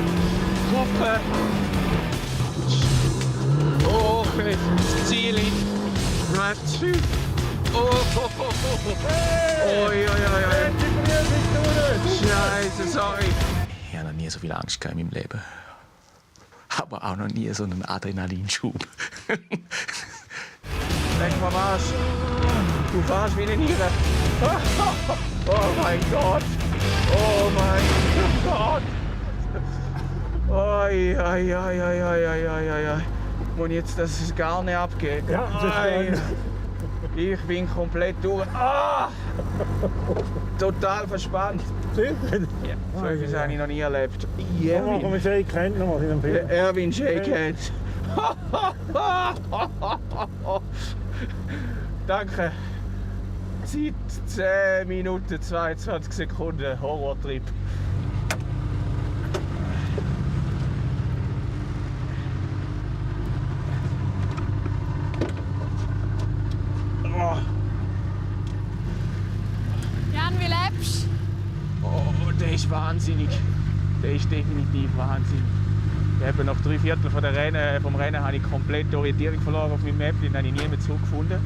[SPEAKER 5] Gruppe. Oh, okay, das Ziel in rechts 5. Oi. Scheiße, sorry.
[SPEAKER 8] Ich habe noch nie so viel Angst in meinem Leben. Aber auch noch nie so einen Adrenalinschub.
[SPEAKER 5] Denk mal was. Du fahrst wie eine Niere. Oh mein Gott. Oh mein Gott. Oi. Und jetzt, dass es gar nicht abgeht.
[SPEAKER 7] Ja, das ist
[SPEAKER 5] ich bin komplett durch. Total verspannt.
[SPEAKER 7] Sicher?
[SPEAKER 5] Ja, so etwas habe ich noch nie erlebt.
[SPEAKER 7] Machen wir Shake Hand noch mal in dem Film.
[SPEAKER 5] Erwin Shake Hand. Danke. Zeit 10 Minuten 22 Sekunden. Horrortrip.
[SPEAKER 2] Jan, wie lebst du?
[SPEAKER 5] Oh, der ist wahnsinnig. Der ist definitiv wahnsinnig. Eben nach 3/4 vom Rennen habe ich komplett die Orientierung verloren auf meinem Map. Den habe ich nie mehr zurückgefunden.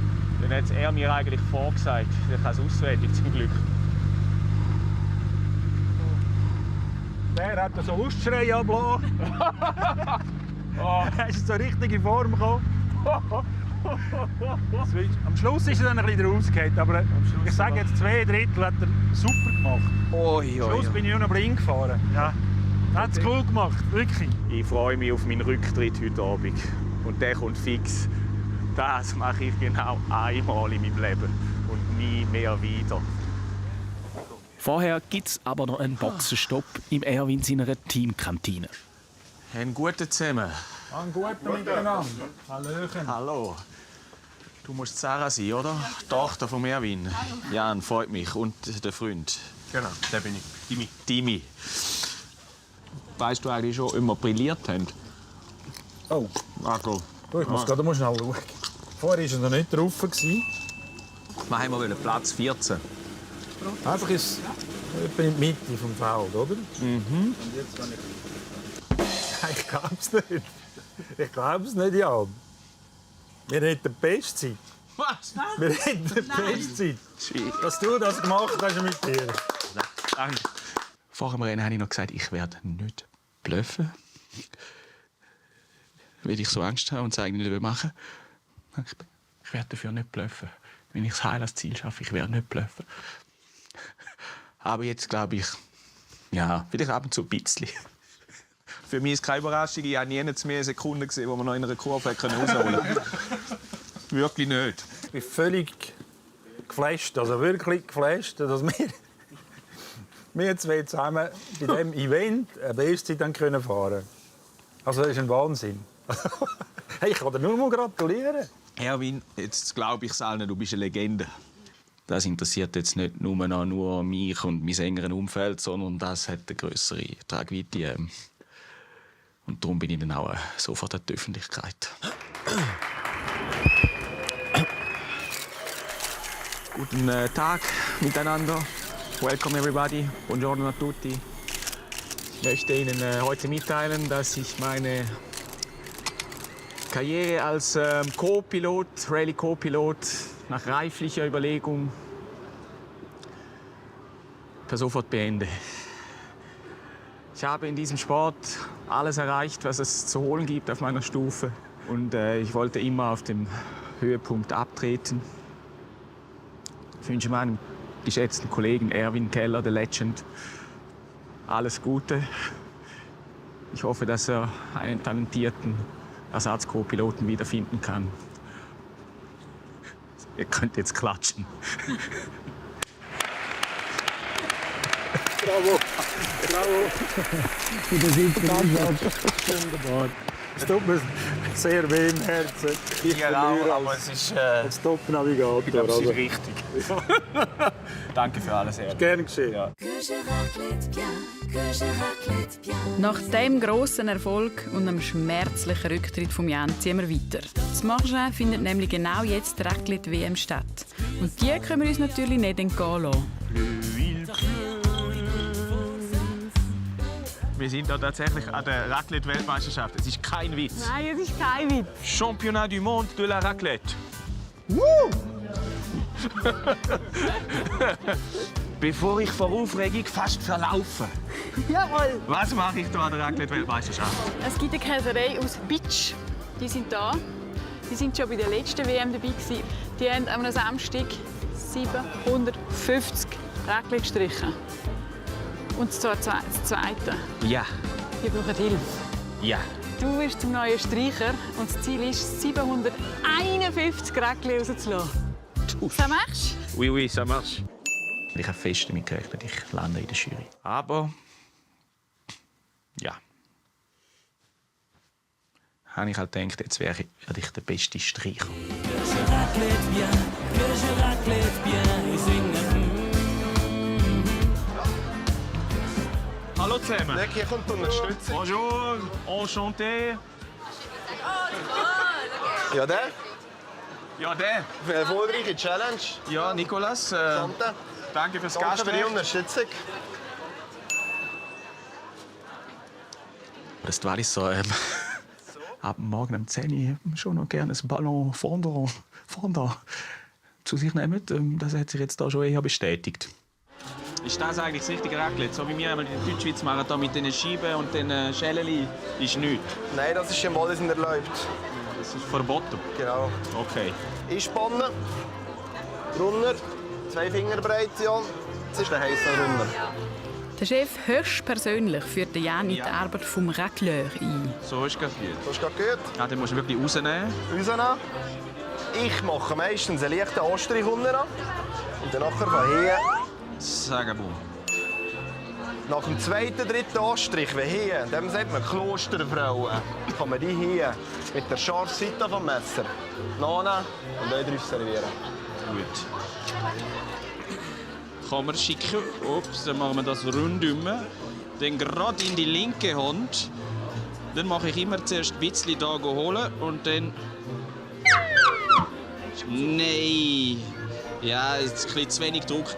[SPEAKER 5] Dann hat er mir eigentlich vorgesagt. Ich kann es auswendig, zum Glück.
[SPEAKER 7] Wer hat da so Lustschrei abgelassen? Er ist so richtig in Form gekommen. Am Schluss ist er dann ein bisschen rausgefallen, aber ich sage jetzt 2/3 hat er super gemacht. Am Schluss bin ich nur noch blind gefahren. Ja. Hat es cool gemacht, wirklich.
[SPEAKER 5] Ich freue mich auf meinen Rücktritt heute Abend. Und der kommt fix. Das mache ich genau einmal in meinem Leben und nie mehr wieder.
[SPEAKER 10] Vorher gibt es aber noch einen Boxenstopp im Erwin seiner Teamkantine.
[SPEAKER 8] Einen guten zusammen.
[SPEAKER 7] Einen guten miteinander. Hallöchen.
[SPEAKER 8] Hallo. Du musst Sarah sein, oder? Die Tochter von Erwin. Jan, freut mich. Und der Freund.
[SPEAKER 13] Genau, der bin ich.
[SPEAKER 8] Dimi. Weißt du eigentlich schon, ob wir brilliert haben?
[SPEAKER 7] Oh.
[SPEAKER 8] Marco.
[SPEAKER 7] Du, ich muss gerade mal schnell schauen. Vorher war er noch nicht drauf.
[SPEAKER 8] Wir haben wir Platz 14.
[SPEAKER 7] Einfach ist etwa in die Mitte vom Feld, oder?
[SPEAKER 8] Mhm.
[SPEAKER 7] Ich glaube es nicht. Ich glaube es nicht, Jan. Wir hätten die beste Zeit.
[SPEAKER 8] Was?
[SPEAKER 7] Wir hätten die beste Zeit. Dass du das gemacht hast mit dir.
[SPEAKER 8] Danke. Vor dem Rennen habe ich noch gesagt, ich werde nicht bluffen. Weil ich so Angst habe und es eigentlich nicht machen will. Ich werde dafür nicht bluffen. Wenn ich das Heil als Ziel schaffe, ich werde nicht bluffen.
[SPEAKER 3] Aber jetzt glaube ich, ja, vielleicht ab und zu ein bisschen. Für mich ist es keine Überraschung. Ich habe nie mehr Sekunden gesehen, wo man noch in einer Kurve rausholen konnte. Wirklich nicht.
[SPEAKER 7] Ich bin völlig geflasht, also wirklich geflasht, dass wir zwei zusammen bei diesem Event eine Bestzeit fahren können. Also das ist ein Wahnsinn. Hey, ich kann dir nur mal gratulieren.
[SPEAKER 3] Erwin, jetzt glaube ich es allen, du bist eine Legende. Das interessiert jetzt nicht nur mich und mein engeres Umfeld, sondern das hat eine größere Tragweite. Und darum bin ich dann auch sofort an die Öffentlichkeit. Guten Tag miteinander. Welcome everybody. Buongiorno a tutti. Ich möchte Ihnen heute mitteilen, dass ich meine Karriere als Co-Pilot, Rallye-Co-Pilot nach reiflicher Überlegung per sofort beende. Ich habe in diesem Sport alles erreicht, was es zu holen gibt auf meiner Stufe. Und ich wollte immer auf dem Höhepunkt abtreten. Ich wünsche meinem geschätzten Kollegen Erwin Keller, der Legend, alles Gute. Ich hoffe, dass er einen talentierten Ersatz-Co-Piloten wiederfinden kann. Ihr könnt jetzt klatschen.
[SPEAKER 7] Bravo, bravo. Für den Wunderbar. Es tut mir sehr weh im Herzen. Ich verliere
[SPEAKER 3] aber es ist
[SPEAKER 7] als Top-Navigator.
[SPEAKER 3] Ich glaube, es ist richtig. Danke für alles, Erwin.
[SPEAKER 7] Gern geschehen. Ja.
[SPEAKER 2] Nach dem grossen Erfolg und einem schmerzlichen Rücktritt von Jan ziehen wir weiter. Das Margin findet nämlich genau jetzt die Raclette-WM statt. Und die können wir uns natürlich nicht entgehen lassen.
[SPEAKER 3] Wir sind da tatsächlich an der Raclette-Weltmeisterschaft. Es ist kein Witz.
[SPEAKER 2] Nein, es ist kein Witz.
[SPEAKER 3] Championnat du monde de la Raclette. Bevor ich vor Aufregung fast verlaufe.
[SPEAKER 2] Jawohl.
[SPEAKER 3] Was mache ich da an der Raclette-Weltmeisterschaft?
[SPEAKER 2] Es gibt eine Käserei aus Bitsch. Die sind da. Die sind schon bei der letzten WM dabei gewesen. Die haben am Samstag 750 Raclette gestrichen. Und das Zweite.
[SPEAKER 3] Ja.
[SPEAKER 2] Wir brauchen Hilfe.
[SPEAKER 3] Ja.
[SPEAKER 2] Du wirst zum neuen Streicher und das Ziel ist, 751 Raclette rauszulassen. Ça marche?
[SPEAKER 3] Oui, oui, ça marche. Ich habe fest damit gerechnet, ich lande in der Jury. Aber ja. Habe ich halt gedacht, jetzt werde ich der beste Streicher. Hallo zusammen.
[SPEAKER 4] Hier kommt Unterstützung.
[SPEAKER 3] Bonjour, enchanté.
[SPEAKER 4] Ja, der?
[SPEAKER 3] Ja, der.
[SPEAKER 4] Für erfolgreiche Challenge.
[SPEAKER 3] Ja, Nicolas. Danke fürs
[SPEAKER 4] Danke für die
[SPEAKER 3] Gastrecht.
[SPEAKER 4] Unterstützung.
[SPEAKER 3] Das war ich so. Ab morgen um 10 Uhr schon noch gerne ein Ballon Fondant zu sich nehmen. Das hat sich jetzt da schon eher bestätigt. Ist das eigentlich das richtige Raclette? So wie wir in der Deutschschweiz machen, da mit den Scheiben und den Schälchen, ist nichts?
[SPEAKER 4] Nein, das ist im Wallis nicht erlaubt.
[SPEAKER 3] Das ist verboten?
[SPEAKER 4] Genau.
[SPEAKER 3] Okay.
[SPEAKER 4] Einspannen, runter, 2 Finger breit, ja. Jetzt ist der heißer runter.
[SPEAKER 2] Der Chef höchstpersönlich führt Jan in die Arbeit vom Racleur ein.
[SPEAKER 3] So ist es gut.
[SPEAKER 4] So ist es gut.
[SPEAKER 3] Ja, den musst du wirklich rausnehmen.
[SPEAKER 4] Rausnehmen. Ich mache meistens einen leichten Anstrich unten an. Und dann nachher von hier.
[SPEAKER 3] Sagen wir.
[SPEAKER 4] Nach dem zweiten, dritten Anstrich, wie hier, dem sagt man Klosterfrauen, kann man die hier mit der scharfen Seite vom Messer nachnehmen und hier drauf servieren.
[SPEAKER 3] Gut. Kann man schicken. Ups, dann machen wir das rundum. Dann gerade in die linke Hand. Dann mache ich immer zuerst ein bisschen da holen und dann. Nein! Ja, es war ein bisschen zu wenig Druck.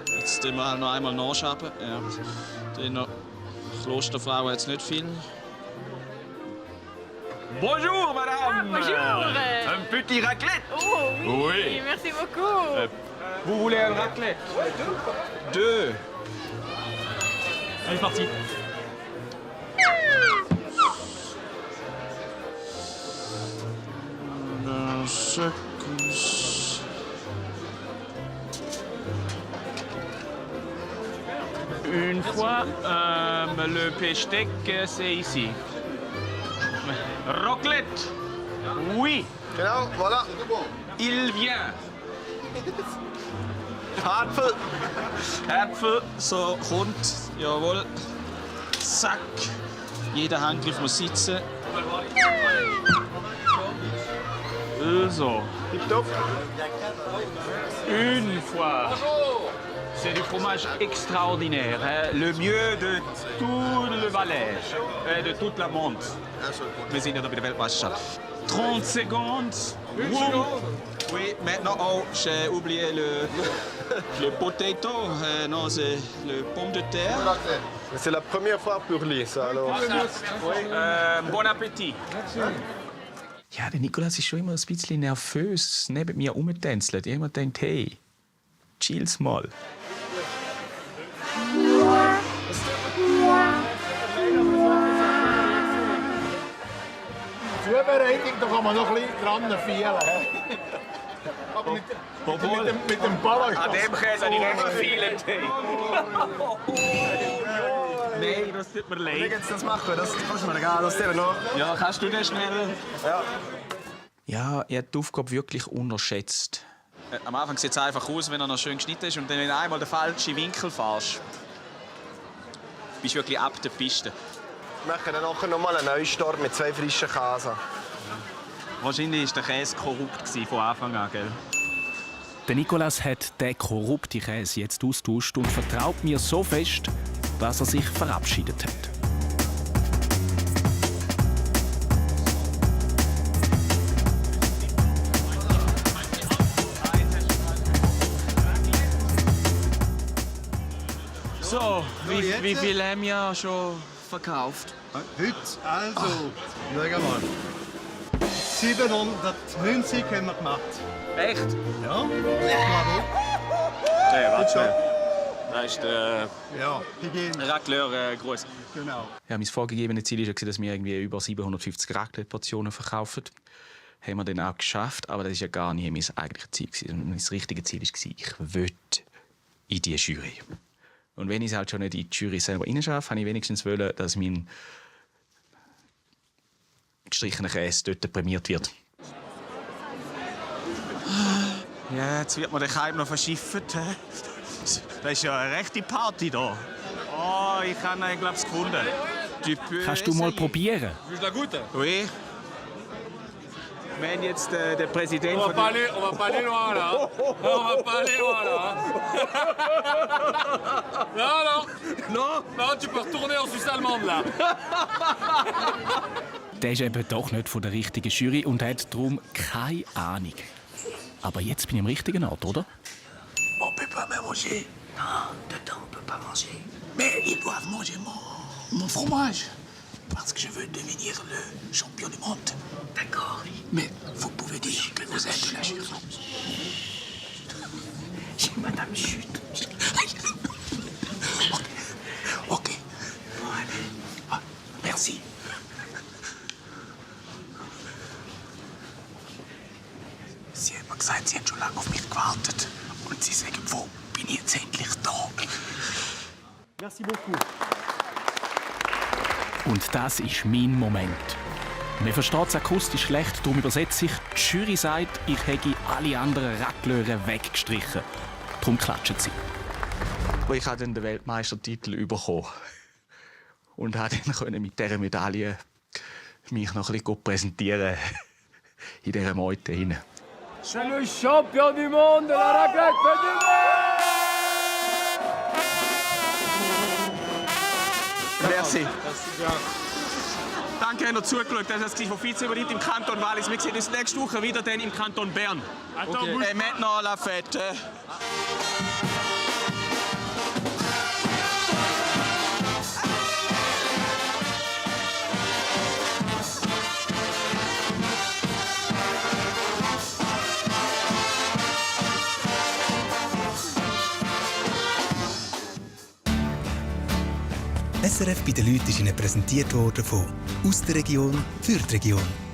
[SPEAKER 3] Jetzt tun wir noch einmal nachschaben. Ja. Dann Klosterfrau hat es nicht viel. Bonjour, madame!
[SPEAKER 2] Bonjour!
[SPEAKER 3] Un petit raclette!
[SPEAKER 2] Oh oui,
[SPEAKER 3] Oui.
[SPEAKER 2] merci beaucoup!
[SPEAKER 3] Vous voulez un raclette? Deux. Allez, parti.
[SPEAKER 5] Le pastèque, c'est ici. Raclette. Oui.
[SPEAKER 4] Genau, voilà.
[SPEAKER 5] Il vient.
[SPEAKER 4] Apfel.
[SPEAKER 5] Äpfel, so kommt, jawohl. Zack. Jeder Handgriff muss sitzen. So.
[SPEAKER 4] Tipptopp.
[SPEAKER 5] Une fois. C'est du fromage extraordinaire, hein? Le mieux de tout le Valais, de toute la Monde. Wir sind ja da bei der Weltmeisterschaft. 30 secondes. Oui, maintenant, oh, j'ai oublié le potato. Non, c'est le pomme de terre.
[SPEAKER 4] C'est la première fois pour lui, ça, alors.
[SPEAKER 5] Bon appétit.
[SPEAKER 3] Ja, der Nikolaus ist schon immer ein bisschen nervös neben mir rumtänzelt. Ich habe immer gedacht, hey, chill's mal.
[SPEAKER 15] Zubereitung, da kann man noch ein bisschen dran feilen. Aber mit dem Ballast.
[SPEAKER 5] An dem Käse habe ich recht viele Tee. Nein, das tut mir leid.
[SPEAKER 4] Wie geht's das machen? Das kannst du mir geben, das tun wir noch.
[SPEAKER 5] Ja, kannst du das schnell?
[SPEAKER 4] Ja.
[SPEAKER 3] Ja, er hat die Aufgabe wirklich unterschätzt.
[SPEAKER 8] Am Anfang sieht es einfach aus, wenn er noch schön geschnitten ist. Und dann, wenn du einmal den falschen Winkel fährst, bist du wirklich ab der Piste.
[SPEAKER 4] Wir machen dann nachher noch mal einen Neustart mit 2 frischen Käse.
[SPEAKER 8] Wahrscheinlich war der Käse korrupt von Anfang an, gell?
[SPEAKER 10] Der Nikolaus hat den korrupten Käse jetzt austauscht und vertraut mir so fest, dass er sich verabschiedet hat.
[SPEAKER 3] So, wie viel haben wir schon verkauft?
[SPEAKER 15] Heute, also, schau mal. 790 haben wir gemacht.
[SPEAKER 8] Echt?
[SPEAKER 15] Ja.
[SPEAKER 8] Ja, warte. Das ist der
[SPEAKER 15] Ja,
[SPEAKER 8] Racleur groß.
[SPEAKER 15] Genau.
[SPEAKER 3] Ja, mein vorgegebenes Ziel war, dass wir irgendwie über 750 Raclette-Portionen verkaufen. Haben wir dann auch geschafft, aber das war ja gar nicht mein eigentliches Ziel. Mein richtiges Ziel war, ich wollte in die Jury. Und wenn ich es halt schon nicht in die Jury selber reinschaffe, wollte ich wenigstens wollen, dass mein gestrichener Käse dort prämiert wird.
[SPEAKER 5] Ja, jetzt wird man den Keim noch verschifft. Das ist ja eine rechte Party hier. Oh, ich habe ihn, glaube ich, gefunden.
[SPEAKER 10] Kannst du mal probieren?
[SPEAKER 5] Ist das gut? Oui. Wir haben jetzt den Präsidenten
[SPEAKER 15] On va pas aller loin, là. On va pas aller loin, là. Non, tu peux retourner en Suisse allemande, là.
[SPEAKER 10] Der ist eben doch nicht von der richtigen Jury und hat darum keine Ahnung. Aber jetzt bin ich am richtigen Ort, oder?
[SPEAKER 6] On peut pas me manger. Non, dedans on peut pas manger. Mais ils doivent manger mon fromage. Parce que je veux devenir le champion du monde. D'accord. Mais vous pouvez dire que vous êtes la jury. Madame, chut. Ok. Merci. Sie haben gesagt, Sie haben schon lange auf mich gewartet. Und Sie sagen, wo bin ich jetzt endlich da?
[SPEAKER 15] Merci beaucoup.
[SPEAKER 10] Und das ist mein Moment. Man versteht es akustisch schlecht, darum übersetze ich. Die Jury sagt, ich hätte alle anderen Racleure weggestrichen. Darum klatschen sie.
[SPEAKER 3] Ich habe dann den Weltmeistertitel bekommen. Und konnte dann mit dieser Medaille mich noch ein bisschen präsentieren in dieser Meute hinein.
[SPEAKER 15] C'est le champion du monde de la raclette du monde!
[SPEAKER 5] Merci. Danke, habt ihr zugeschaut. Das war von Vizeüberleiter im Kanton Wallis. Wir sehen uns nächste Woche wieder dann im Kanton Bern. Okay. Maintenant la fête.
[SPEAKER 1] SRF bei den Leuten ist Ihnen präsentiert worden von «Aus der Region für die Region».